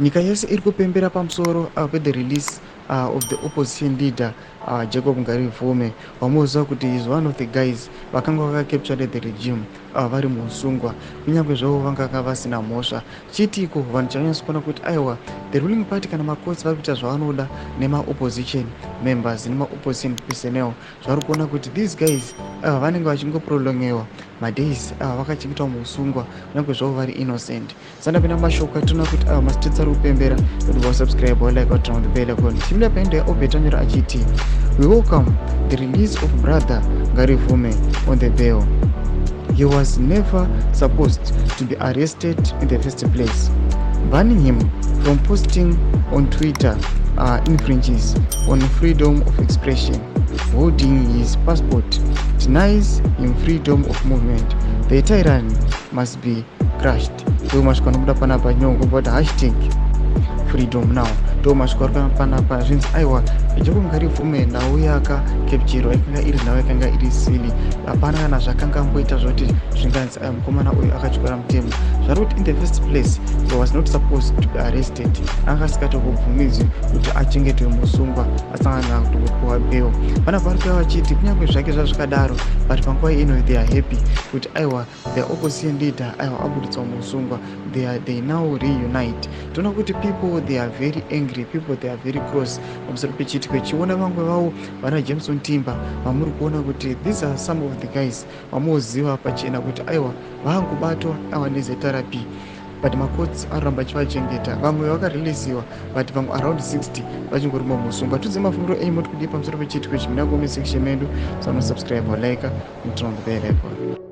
Nyika yese iri kupembera pamusoro pethe release of the opposition leader Jacob Ngarivhume, wamuziva kuti is one of the guys vakanga vakacaptured the regime vari muusungwa, kunyange zvavo vanganga vasina mhosva. Chiitiko vanhu chanyatso kuona kuti aiwa, the ruling party kana macourts vari kuita zvavanoda nemaopposition members, nemaopposition personnel. Zvari kuona kuti these guys vanenge vachingoprolongewa madays vakachengetwa muusungwa, kunyange zvavo vari innocent. Sandapinda mashoko atinoona kuti ava mastreets ari kupembera kuti vasubscribe, walike, waturn on the bell icon. Chimira paendo yaObert anyora achiti, "We welcome the release of Brother Ngarivhume on the bail. He was never supposed to be arrested in the first place. Banning him from posting on Twitter infringes on freedom of expression. Holding his passport denies him freedom of movement. The tyranny must be crushed." Ndo masviko anobuda panapa nyongo, but #FreedomNow. Ndo masviko ari panapa. Zvinzi aiwa, Jacob Ngarivhume nhau yakacapturwa yakanga iri nhau yakanga iri silly. Hapana kana zvakanga amboita zvoti zvinganzi aya mukomana uyu akatyora mutemo. Zvari kuti in the first place he was not supposed to be arrested. Anga asingatokubvumidzwi kuti achengetwe musungwa asangana kutokupiwa bail. Panapa vari kuva vachiti kunyange zvake zvazvikadaro, but panguva ino they are happy kuti aiwa, the opposition leader aiwa aburitswa musungwa. They now reunite. Toona kuti people, they are very angry. People, they are very cross pamusoro pechiitiko. Chiona vamwe vavo vana Jameson Timba, vamuri kuona kuti these are some of the guys vamuziva pachena kuti aiwa, vaangubatwa aiwa neZRP, but macourts aroramba achivachengeta. Vamwe vakareleasiwa, but vamwe around 60 vachingori mumusungwa. Tudze mafungiro enyu, moti kudii pamusoro pechiitiko ichi? Muna comment section medu. Sanosubscribe, walike, muturn on the bell icon.